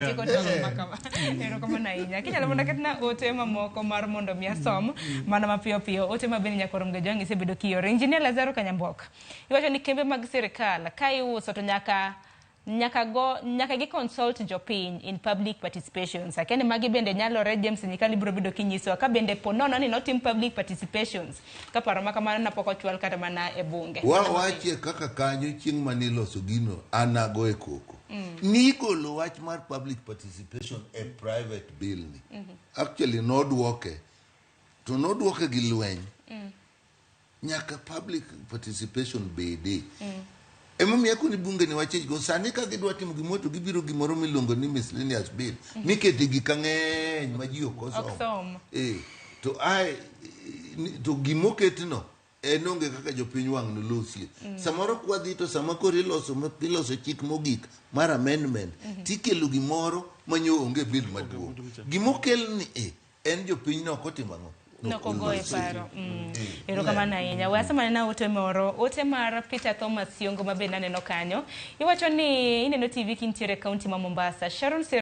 Tieko twak ma kama. Erokamano ahinya. Kinyalo mondo aketna ote mamoko mar mondo mi asom mana mapiyo piyo. Ote ma bende nyaka rom Gajwang' isebedo kioro. Engineer Lazaro Kanyamboka. Iwacho ni kembe mag sirikal ka iuso to nyaka nyaka go nyaka gi consult jopiny in public participations. Akia ni magi bende nyalore James Nyikal ibiro bedo kinyisowa ka bende po nono ni notim public participations ka paro ma kamano napok ochwal kata mana e bunge. Wa wachie kaka kanyo chieng' mane iloso gino an nagoye koko. Nigolo wach mar public participation e private bill ni. Actually nodwoke to nodwoke gi lweny. Nyaka public participation bede. Emomiyo akoni bunge ni wachich go sani ka gidwa timo gimoro to gibiro gimoro miluongo ni miscellaneous bill mikete gik ang'eny ma ji ok Ok osomo. som. Eh, to ae to gimoketno en onge kaka jopiny wang' nolosie. Samoro kwadhi to sama koro iloso iloso chik mogik mar amendment tikelo gimoro manyo onge bill maduong'. Gimokel ni e en jopiny no ok otimo ang'o? Nok ogoye paro. Eh, Erokamano ahinya. We asomane na ote moro. Ote mar Peter Thomas Siongo ma bende aneno kanyo. Iwacho ni ineno TV kintiere e kaunti ma Mombasa. Sharon Sir